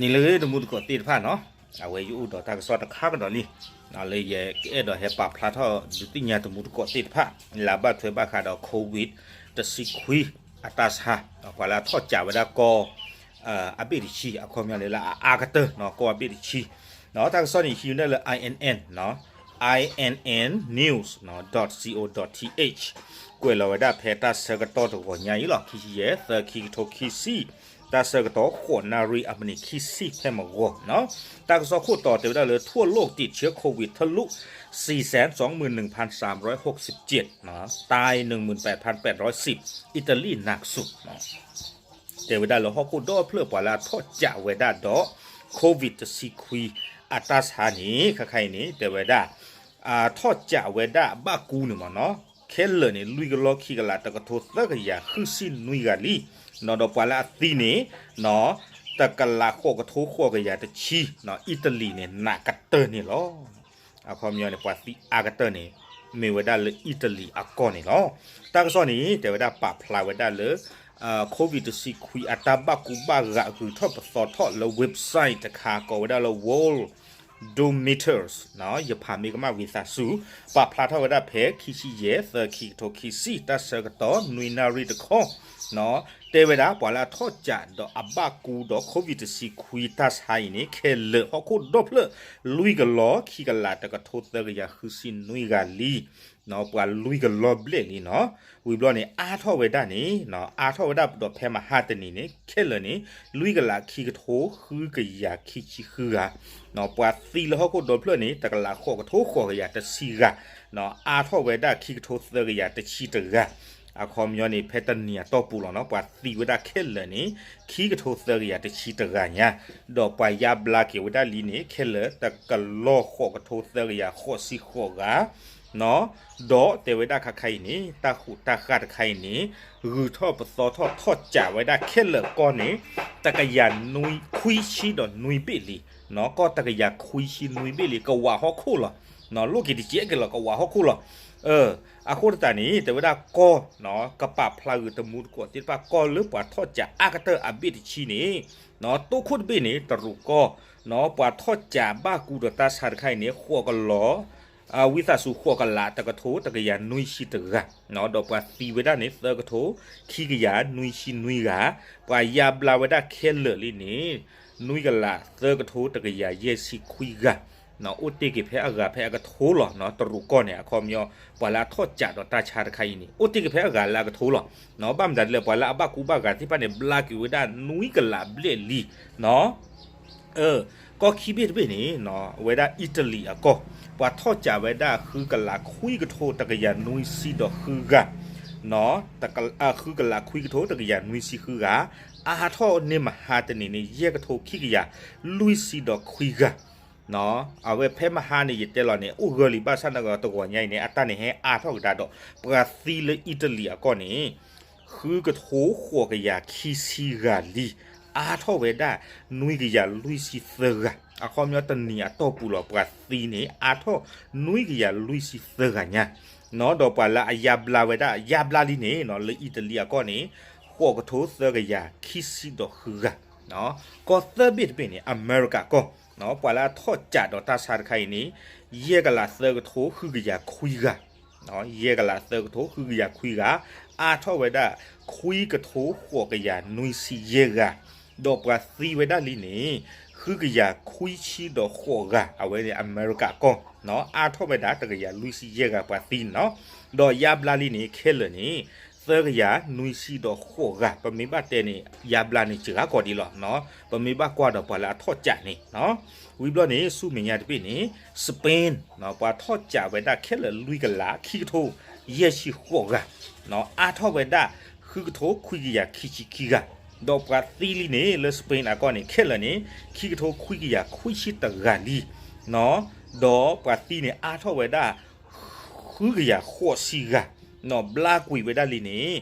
နံၤလၢအဂ့ၤ တမူတကိးသ့ၣ်တဖၣ်နီၤ, အဝဲယအိၣ်ဒီးတၢ်ကစီၣ်တခါကဒီးလံ, လၢယကအဲၣ်ဒိးဟဲပာ်ဖျါထီၣ်ဒုးသ့ၣ်ညါတမူတကိးသ့ၣ်တဖၣ် လၢအဘၣ်ထွဲဘၣ်ဃးဒီး COVID တဆံခွံ အတၢ်ဆါ, ပှၤလၢအထီၣ်ကးဝဲဒၣ်ကီၢ် အဘ့ၣ်တဆံ အခီပညီန့ၣ်လၢအအါကတၢၢ်နီၤ ကီၢ်အဘ့ၣ်တဆံ, တၢ်ကစီၣ်န့ၣ် ဟံးဝဲဒၣ်လၢ I N N နီၤ, I N N news dot co dot th ကွဲးလီၤဝဲဒၣ်ဖဲတၢ်ဆၢကတီၢ်တဂီၤညါအံၤလီၤ. ခံဆံယဲၢ် သၢ ခံကထိခံဆံ တၢ်ဆၢကတီၢ်ဃိးနၣ်ရံၣ်အမံးနံးခံဆံဖဲမုၢ်ဂီၤ, တၢ်ကစီၣ်ခိၣ်တီတဲဝဲဒၣ်လၢ ทั่วโลกติดเชื้อโควิดทะลุ สี่แสนสองหมื่นหนึ่งพันสามร้อยหกสิบเจ็ด ตายหนึ่งหมื่นแปดพันแปดร้อยสิบ อิตาลีหนักสุด တဲဝဲဒၣ်လၢဟီၣ်ခိၣ်ဒီဖျၢၣ်ပှၤလၢအထီၣ်ကးဝဲဒၣ်ဒီး COVID တဆံခွံ အတၢ်ဆါန့ၣ် ခဲခါအံၤန့ၣ် တဲဝဲဒၣ် ထီၣ်ကးဝဲဒၣ်ဘၣ်ကူန့ၣ်မ့ၢ်နီၤ, ခဲလၢာ်န့ၣ် လွံၢ်ကလီၢ်ခံကလးတကထိသၢကယၤဃုဆံနွံဂၤလံ, ဒီးပှၤလၢအသံန့ၣ် တကလးဃိးကထိဃိးကယၤတဆံ, အံၣ်တလံၤန့ၣ် နးကတၢၢ်န့ၣ်လီၤ. အခီပညီန့ၣ် ပှၤသံအါကတၢၢ်န့ၣ် မ့ၢ်ဝဲဒၣ်လၢအံၣ်တလံၤအကီၢ်န့ၣ်လီၤ. တၢ်ကစီၣ်န့ၣ် တဲဝဲဒၣ်ပာ်ဖျါဝဲဒၣ်လၢ COVID တဆံခွံ အတၢ်ဘၣ်ကူဘၣ်ဂာ်ဂုၤထီၣ်ပသီထီၣ်လၢ website တခါကိးဝဲဒၣ်လၢ Worldometers ယဖးမ့ၢ်ကမၣ်ဝံသးစူၤ ပာ်ဖျါထီၣ်ဝဲဒၣ်ဖဲ ခံဆံယဲၢ် သၢ ခံကထိခံဆံ တၢ်ဆၢကတီၢ် နွံနၣ်ရံၣ်တခီ တဲဝဲဒၣ်ပှၤလၢအထီၣ်ကးဒီးအဘၣ်ကူဒီး COVID တဆံခွံ တၢ်ဆါအံၤန့ၣ် ခဲလၢာ်ဟီၣ်ခိၣ်ဒီဖျၢၣ် လွံၢ်ကလီၢ်ခံကလးတကထိသၢကယၤဃုဆံနွံဂၤလံ ပှၤလွံၢ်ကလီၢ်ဘျဲၣ်လံနီၤ. ဝံၤဘျီန့ၣ် အါထီၣ်ဝဲဒၣ်န့ၣ် အါထီၣ်ဝဲဒၣ်ဒီးဖဲမဟါတနံၤန့ၣ် ခဲလၢာ်န့ၣ် လွံၢ်ကလးခံကထိဃုကယၤခံဆံဃုဂၤ, ပှၤသံလၢဟီၣ်ခိၣ်ဒီဖျၢၣ်န့ၣ် တကလးဃိးကထိဃိးကယၤတဆံဂၤ, အါထီၣ်ဝဲဒၣ်ခံကထိသၢကယၤတဆံတဂၤ, အခီပညီန့ၣ် ဖဲတနံၤအတီၢ်ပူၤလီၤနီၤ ပှၤသံဝဲဒၣ်ခဲလၢာ်န့ၣ် ခံကထိသၢကယၤတဆံတဂၤညါ, ဒီးပှၤယါဘျါက့ၤဝဲဒၣ်လံန့ၣ် ခဲလၢာ်တကလီၢ်ဃိးကထိသၢကယၤဃိးဆံဃိးဂၤ ဒီးတဲဝဲဒၣ်ခါခါအံၤန့ၣ် တၢ်ဃူးတၢ်ဃာ်တခါအံၤန့ၣ် ဂုၤထီၣ်ပသီထီၣ်ထီၣ်ကးဝဲဒၣ်ခဲလၢာ်ကီၢ်န့ၣ် တကယၤနွံခွံဆံဒီးနွံဘ့ၣ်လံ, ကီၢ်တကယၤခွံဆံနွံဘ့ၣ်လံ ကဝးဟီၣ်ခိၣ်လီၤ, လိၣ်က့ၤတကဲက့ၤလီၤ ကဝးဟီၣ်ခိၣ်လီၤ. အဃိသတးန့ၣ် တဲဝဲဒၣ်ကီၢ် ကပာ်ဖျါဂုၤတမူတကိးသ့ၣ်တဖၣ် ကီၢ်လၢပှၤထီၣ်ကးအါကတၢၢ်အဘ့ၣ်တဆံန့ၣ် တိခိၣ်တဘ့ၣ်န့ၣ် တရူးကီၢ်, ပှၤထီၣ်ကးဘၣ်ကူဒီးတၢ်ဆါတခါအံၤန့ၣ် ဃိးကလီၢ် ဝံသးစူၤ ဃိးကလးတကထိတကယၤနွံဆံတဂၤ, ဒီးပှၤသံဝဲဒၣ်န့ၣ် သၢကထိခံကယၤနွံဆံနွံဂၤ, ပှၤယါဘျါဝဲဒၣ်ခဲလၢာ်လံန့ၣ် နွံကလးသၢကထိတကယၤယဲၢ်ဆံခွံဂၤ, အိၣ်တ့ၢ်က့ၤဖဲအဂၤဖဲအကထိလီၤ. တရူးကီၢ်န့ၣ် အခီပညီ ပှၤလၢအထီၣ်ကးဒီးတၢ်ဆါတခါအံၤန့ၣ် အိၣ်တ့ၢ်က့ၤဖဲအဂၤလၢအကထိလီၤ. ဘၣ်မတၤဒ်လဲၣ် ပှၤလၢအဘၣ်ကူဘၣ်ဂာ်သ့ၣ်တဖၣ်န့ၣ် ဘျါက့ၤဝဲဒၣ်နွံကလးဘျဲၣ်လံ ကီၢ်ခံဘ့ၣ်တဘ့ၣ်န့ၣ် ဝဲဒၣ်အံၣ်တလံၤအကီၢ်, ပှၤထီၣ်ကးဝဲဒၣ်ဃုကလးခွံကထိတကယၤနွံဆံဒီးဃုဂၤ, ဃုကလးခွံကထိတကယၤနွံဆံဃုဂၤ, အါထီၣ်န့ၢ်မဟါတနံၤန့ၣ် ယဲၢ်ကထိခံကယၤလွံၢ်ဆံဒီးခွံဂၤ, အဝဲဖဲမဟါန့ၣ် ယတဲလီၤန့ၣ် အိၣ်ဂၢၢ်လံ ဘၣ်ဆၣ်သနာ်က့တဂီၤညါအံၤန့ၣ် အတၢ်န့ၣ်ဟဲအါထီၣ်ကဒါဒီး ပှၤသံလၢအံၣ်တလံၤအကီၢ်န့ၣ် ဃုကထိဃိးကယၤခံဆံဂၤလံ, အါထီၣ်ဝဲဒၣ်နွံကယၤလွံၢ်ဆံသၢဂၤ, အခီပညီတနံၤအတီၢ်ပူၤလီၤ ပှၤသံန့ၣ် အါထီၣ်နွံကယၤလွံၢ်ဆံသၢဂၤညါ, ဒီးပှၤလၢအယါဘျါဝဲဒၣ် ယါဘျါလံန့ၣ် လၢအံၣ်တလံၤအကီၢ်န့ၣ် ဃိးကထိသၢကယၤခံဆံဒီးဃုဂၤ, ကီၢ်သၢဘ့ၣ်တဘ့ၣ်န့ၣ် အမဲရကၤကီၢ်, ပှၤလၢအထီၣ်ကးဒီးတၢ်ဆါတခါအံၤန့ၣ် ယဲၢ်ကလးသၢကထိဃုကယၤခွံဂၤ ယဲၢ်ကလးသၢကထိဃုကယၤခွံဂၤ, အါထီၣ်ဝဲဒၣ် ခွံကထိဃိးကယၤနွံဆံယဲၢ်ဂၤ, ဒီးပှၤသံဝဲဒၣ်လံန့ၣ် ဃုကယၤခွံဆံဒီးဃိးဂၤ, အဝဲန့ၣ်အမဲရကၤကီၢ်, အါထီၣ်ဝဲဒၣ်တကယၤလွံၢ်ဆံယဲၢ်ဂၤပှၤသံန့ၣ်လီၤ, ဒီးယါဘျါလံန့ၣ် ခဲလၢာ်န့ၣ် သၢကယၤနွံဆံဒီးဃိးဂၤ, ပမ့ၢ်ဘၣ်တဲန့ၣ် ယါဘျါန့ၣ်စှၤကီးဒံးလီၤ, ပမ့ၢ်ဘၣ်ကွၢ်ဒီးပှၤလၢအထီၣ်ကးန့ၣ် ဝံၤဘျီန့ၣ် ဆူမဲာ်ညါတဘ့ၣ်န့ၣ် Spain ပှၤထီၣ်ကးဝဲဒၣ်ခဲလၢာ်လွံၢ်ကလးခံကထိယဲၢ်ဆံဃိးဂၤ, အါထီၣ်ဝဲဒၣ် ဃုကထိခွံကယၤခံဆံခံဂၤ, ဒီးပှၤသံလံန့ၣ် လၢ Spain အကီၢ်န့ၣ် ခဲလၢာ်န့ၣ် ခံကထိခွံကယၤခွံဆံတဂၤလံ, ဒီးပှၤသံန့ၣ် အါထီၣ်ဝဲဒၣ် ဃုကယၤဃိးဆံဂၤ, ဘျါကွံာ်ဝဲဒၣ်လံန့ၣ်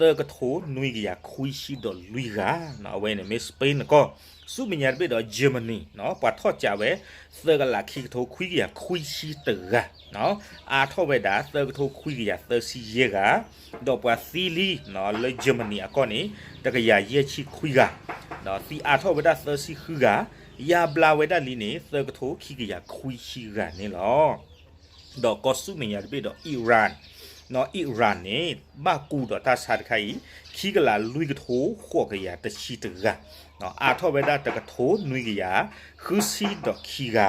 သၢကထိနွံကယၤခွံဆံဒီးလွံၢ်ဂၤ, အဝဲန့ၣ်မ့ၢ် Spain အကီၢ်, ဆူမဲာ်ညါတဘ့ၣ်ဒီး Germany ပှၤထီၣ်ကးဝဲ သၢကလးခံကထိခွံကယၤခွံဆံတဂၤ, အါထီၣ်ဝဲဒၣ်သၢကထိခွံကယၤသၢဆံယဲၢ်ဂၤ, ဒီးပှၤသံလံ လၢ Germany အကီၢ်န့ၣ် တကယၤယဲၢ်ဆံခွံဂၤ, ဒီးသံအါထီၣ်ဝဲဒၣ်သၢဆံဃုဂၤ, ယါဘျါဝဲဒၣ်လံန့ၣ် သၢကထိခံကယၤခွံဆံဂၤန့ၣ်လီၤ. ဒီးကီၢ်ဆူမဲာ်ညါတဘ့ၣ်ဒီး Iran, Iran န့ၣ် ဘၣ်ကူဒီးတၢ်ဆါတခါအံၤ ခံကလးလွံၢ်ကထိဃိးကယၤတဆံတဂၤ, အါထီၣ်ဝဲဒၣ်တကထိနွံကယၤဃုဆံဒီးခံ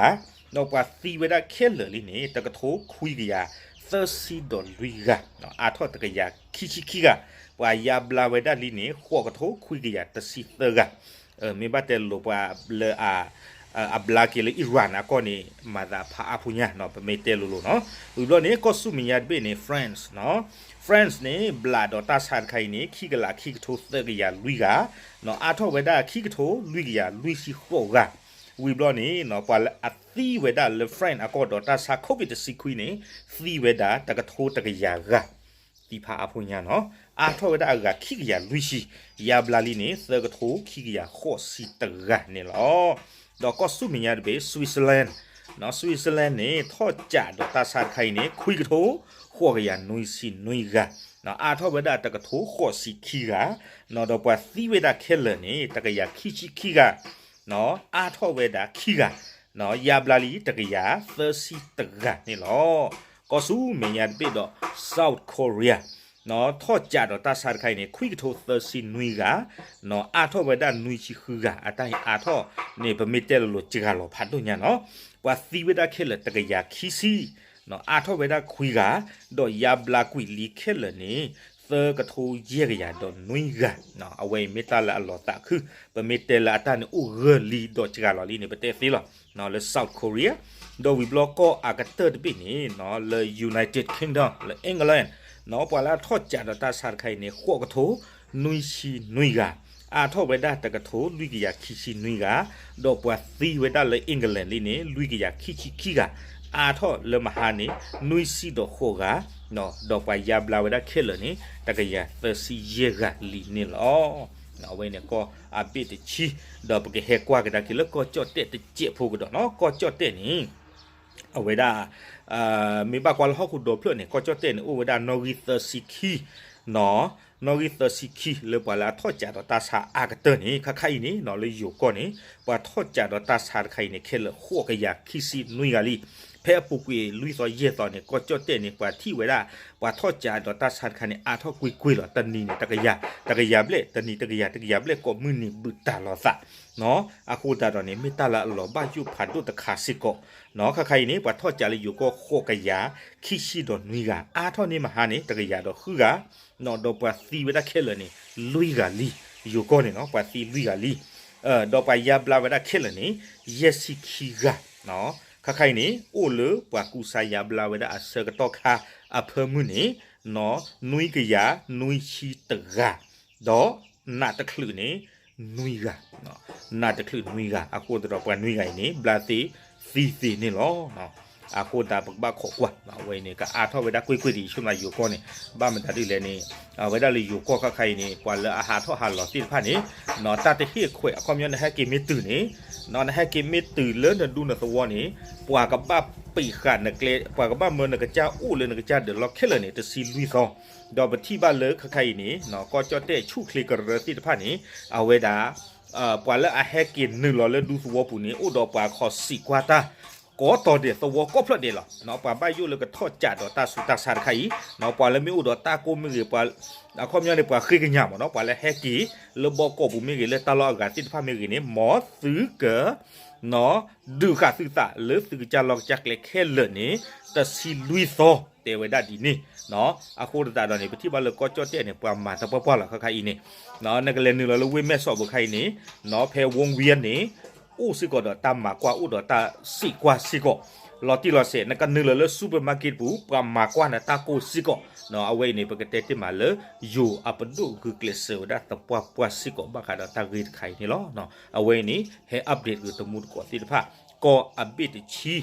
ဂၤ, ဒီးပှၤသံဝဲဒၣ်ခဲလၢာ်လံန့ၣ် တကထိခွံကယၤသၢဆံဒီးလွံၢ်ဂၤ, အါထီၣ်တကယၤခံဆံခံဂၤ, ပှၤယါဘျါဝဲဒၣ်လံန့ၣ် ဃိးကထိခွံကယၤတဆံသၢဂၤ, မ့ၢ်ဘၣ်တဲလိာ်ပှၤလၢ အဘျါက့ၤလၢ Iran အကီၢ်န့ၣ် မၤသးဖးအါဖိညါနီၤ ပမ့ၢ်တဲလိၤလိၤနီၤ. ဝံၤဘျီန့ၣ် ကီၢ်ဆူမဲာ်ညါတဘ့ၣ်န့ၣ် France နီၤ, France န့ၣ် ဘျးဒီးတၢ်ဆါတခါအံၤန့ၣ် ခံကလးခံကထိသၢကယၤလွံၢ်ဂၤ, နီၤ အါထီၣ်ဝဲဒၣ်ခံကထိလွံၢ်ကယၤလွံၢ်ဆံဃိးဂၤ, ဝံၤဘျီန့ၣ်နီၤ ပှၤလၢအသံဝဲဒၣ်လၢ France အကီၢ်ဒီးတၢ်ဆါ COVID တဆံခွံန့ၣ် သံဝဲဒၣ်တကထိတကယၤဂၤ သံဖးအါဖိညါနီၤ, အါထီၣ်ဝဲဒၣ်အဂၤခံကယၤလွံၢ်ဆံ, ယါဘျါလံန့ၣ် သၢကထိခံကယၤဃိးဆံတဂၤန့ၣ်လီၤ. ဒီးကီၢ်ဆူမဲာ်ညါတဘ့ၣ် Switzerland, Switzerland န့ၣ် ထီၣ်ကးဒီးတၢ်ဆါတခါအံၤန့ၣ် ခွံကထိဃိးကယၤနွံဆံနွံဂၤ, အါထီၣ်ဝဲဒၣ်တကထိဃိးဆံခံဂၤ, ဒီးပှၤသံဝဲဒၣ်ခဲလၢာ်န့ၣ် တကယၤခံဆံခံဂၤ, အါထီၣ်ဝဲဒၣ်ခံဂၤ, ယါဘျါလံတကယၤသၢဆံတဂၤန့ၣ်လီၤ. ကီၢ်ဆူမဲာ်ညါတဘ့ၣ်ဒီး South Korea, ထီၣ်ကးဒီးတၢ်ဆါတခါအံၤန့ၣ် ခွံကထိသၢဆံနွံဂၤ, အါထီၣ်ဝဲဒၣ်နွံဆံဃုဂၤ, အတၢ်အါထီၣ်န့ၣ် ပမ့ၢ်တဲလိၤလိၤစှၤလီၤဖးဒိၣ်ညါနီၤ, ပှၤသံဝဲဒၣ်ခဲလၢာ်တကယၤခံဆံ, အါထီၣ်ဝဲဒၣ်ခွံဂၤ, ဒီးယါဘျါကွံာ်လံခဲလၢာ်န့ၣ် သၢကထိယဲၢ်ကယၤဒီးနွံဂၤ, အဝဲအံၤမ့ၢ်တၢ်လၢအလီၤသးခု, ပမ့ၢ်တဲလၢအတၢ်န့ၣ်အိၣ်ဂၢၢ်လံဒီးစှၤလီၤလံန့ၣ် ပတဲသ့လီၤ, လၢ South Korea, ဒီးဝံၤဘျီကီၢ်အကတၢၢ်တဘ့ၣ်န့ၣ် လၢ United Kingdom လၢ England, ပှၤလၢအထီၣ်ကးဒီးတၢ်ဆါတခါအံၤန့ၣ် ဃိးကထိနွံဆံနွံဂၤ, အါထီၣ်ဝဲဒၣ်တကထိလွံၢ်ကယၤခံဆံနွံဂၤ, ဒီးပှၤသံဝဲဒၣ်လၢ England လံန့ၣ် လွံၢ်ကယၤခံဆံခံဂၤ, အါထီၣ်လၢမဟါန့ၣ် နွံဆံဒီးဃိးဂၤ, ဒီးပှၤယါဘျါဝဲဒၣ်ခဲလၢာ်န့ၣ် တကယၤသၢဆံယဲၢ်ဂၤလံန့ၣ်လီၤ. အဝဲန့ၣ်ကီၢ်အဘ့ၣ်တဆံ, ဒီးပကဟဲကွၢ်ကဒါက့ၤလၢကီၢ်ကၠီၣ်တဲၣ်တစဲးဖိကဒီးနီၤ, ကီၢ်ကၠီၣ်တဲၣ်န့ၣ် အဝဲဒၣ် မ့ၢ်ဘၣ်ကွၢ်လၢဟီၣ်ခိၣ်ဒီဖျၢၣ်န့ၣ် ကီၢ်ကၠီၣ်တဲၣ်န့ၣ် အိၣ်ဝဲဒၣ်နီၣ်ဂံၢ်သၢဆံခံ, နီၣ်ဂံၢ်သၢဆံခံ လၢပှၤလၢအထီၣ်ကးဒီးတၢ်ဆါအါကတၢၢ်န့ၣ် ခါခါအံၤန့ၣ် လၢယိၤကီၢ်န့ၣ် ပှၤထီၣ်ကးဒီးတၢ်ဆါတခါအံၤန့ၣ် ခဲလၢာ်ဃိးကယၤခံဆံနွံဂၤလံ. ဖဲအပူၤကွံာ်လွံၢ်သီယဲၢ်သီန့ၣ် ကီၢ်ကၠီၣ်တဲၣ်န့ၣ် ပှၤထံၣ်ဝဲဒၣ် ပှၤထီၣ်ကးဒီးတၢ်ဆါတခါန့ၣ် အါထီၣ်ကွ့ၢ်ကွ့ၢ်လီၤ. တနံၤန့ၣ် တကယၤ တကယၤဘျဲၣ်, တနံၤတကယၤ တကယၤဘျဲၣ် ကိးမုၢ်နံၤဘုးတၢ်လီၤသး အဃိသတးဒီးန့ၣ် မ့ၢ်တၢ်လၢအလီၤဘၣ်ယိၣ်ဖးဒိၣ်တခါစ့ၢ်ကီး, ခါခါအံၤန့ၣ် ပှၤထီၣ်ကးလၢယိၤကီၢ်ဃိးကယၤခံဆံဒီးနွံဂၤ, အါထီၣ်န့ၢ်မဟါန့ၣ် တကယၤဒီးဃုဂၤ, ဒီးပှၤသံဝဲဒၣ်ခဲလၢာ်န့ၣ် လွံၢ်ဂၤလံ, ယိၤကီၢ်န့ၣ်နီၤ ပှၤသံလွံၢ်ဂၤလံ, ဒီးပှၤယါဘျါဝဲဒၣ်ခဲလၢာ်န့ၣ် ယဲၢ်ဆံခံဂၤ, ခါခါအံၤန့ၣ် အိၣ်လၢပှၤကူစါယါဘျါဝဲဒၣ်အဆၢကတီၢ်ခါအဖၢမုၢ်န့ၣ် နွံကယၤနွံဆံတဂၤ, ဒီးနးတချုးန့ၣ် နွံဂၤ, နးတချုးနွံဂၤ, အဃိသတးဒီးပှၤနွံဂၤအံၤန့ၣ် ဘျါသ့သံသ့န့ၣ်လီၤ. အဃိသတးပကဘၣ်ခိးကွၢ် အဝဲအံၤန့ၣ် ကအါထီၣ်ဝဲဒၣ်ကွ့ၢ်ကွ့ၢ်ဒ်ယဆိကမိၣ်ယိၤကီၢ်န့ၣ်, ဘၣ်မတၤဒ်လဲၣ်န့ၣ် အဝဲဒၣ်လၢယိၤကီၢ်ခါခါအံၤန့ၣ် ပှၤလၢအဟးထီၣ်ဟးလီၤသ့ၣ်တဖၣ်န့ၣ် တၢ်တဟ့ၣ်ခွဲး အခီပညီနဟဲက့ၤမ့ၢ်တုၤန့ၣ် နဟဲက့ၤမ့ၢ်တုၤလၢနဒူနသဝီန့ၣ် ပှၤကဘၣ်ပံးဃာ်နကျဲ, ပှၤကဘၣ်မၢနကစၢ်အိၣ်လၢနကစၢ်ဒၢးလီၢ်ခဲလၢာ်န့ၣ် တဆံလွံၢ်သီ, ဒီးပထံၣ်ဘၣ်လၢခါခါအံၤန့ၣ် ကီၢ်ကၠီၣ်တဲၣ်ဆူၣ်ချ့ကရၢသ့ၣ်တဖၣ်န့ၣ် အဝဲဒၣ် ပှၤလၢအဟဲက့ၤနုာ်လီၤလၢဒူသဝီပူၤန့ၣ် အိၣ်ဒီးပှၤခီၣ်စံးကွၢ်တၢ် ကိးတီၤဒဲးသဝီကိးဖျၢၣ်ဒဲးလီၤ. ပှၤဘၣ်ယိၣ်လၢကထီၣ်ကးဒီးတၢ်ဆူးတၢ်ဆါတခါအံၤ ပှၤလၢမ့ၢ်အိၣ်ဒီးတၢ်ကိၢ်မ့ၢ်ဂ့ၤ, အခီပညီန့ၣ် ပှၤဃ့ကညးမ့ၢ်နီၤ ပှၤလၢဟဲက့ၤလၢဘီကီၢ်ပူၤမ့ၢ်ဂ့ၤ လၢတၢ်လီၢ်အဂၤသ့ၣ်တဖၣ်မ့ၢ်ဂ့ၤန့ၣ် မ်သုက ဒုးဃာ်သုသးလၢသုကစၢ်လီၢ်ကစၢ်ကျဲခဲလၢာ်န့ၣ် တဆံလွံၢ်သီ တဲဝဲဒၣ်ဒ်န့ၣ်. အဃိသတးဒီးန့ၣ် ပထံၣ်ဘၣ်လၢကီၢ်ကၠီၣ်တဲၣ်န့ၣ် ပှၤမၤတပှၢ်ပှၢ်လီၤခါခါအံၤန့ၣ်, နကလဲၤနုာ်လီၤလၢဝ့ၢ်မဲၢ်ဆီးပူၤခါအံၤန့ၣ် ဖဲဝူဝ်းဝံယၢၣ်န့ၣ် အိၣ်စ့ၢ်ကီးဒီးတၢ်မၤကွၢ် အိၣ်ဒီးတၢ်စံးကွၢ်စ့ၢ်ကီး လီၤတံၢ်လီၤဆဲး, နကနုာ်လီၤလၢ supermarket ပူၤ ပှၤမၤကွၢ်နတၢ်ကိၢ်စ့ၢ်ကီး. အဝဲအံၤန့ၣ် ပကတဲတ့ၢ်မးလၢ ယိၤအပဒိၣ်ဂုာ်ကျဲးစၢးဝဲဒၣ်သပှၢ်ပှၢ်စ့ၢ်ကီး ဘၣ်ဃးဒီးတၢ်ဂ့ၢ်တခါအံၤန့ၣ်လီၤ. အဝဲအံၤန့ၣ် ဟဲ update ဂ့ၤတမူတကိးသ့ၣ်တဖၣ် ကီၢ်အဘ့ၣ်တဆံ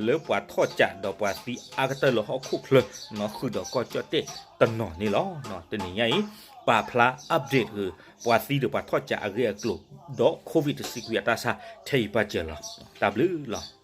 လၢပှၤထီၣ်ကးဒီးပှၤသံအါကတၢၢ်လၢဟီၣ်ခိၣ်ချၢ ဃုာ်ဒီးကီၢ်ကၠီၣ်တဲၣ်တနီၤန့ၣ်လီၤ. တနံၤညါအံၤ ပာ်ဖျါ update ဃုာ် ပှၤသံဒီးပှၤထီၣ်ကးအဂ့ၢ်အကျိၤ ဒီး COVID တဆံခွံအတၢ်ဆါ ထဲအံၤပၢၢ်စၢၤလီၤ. တၢ်ဘျုးလီၤ.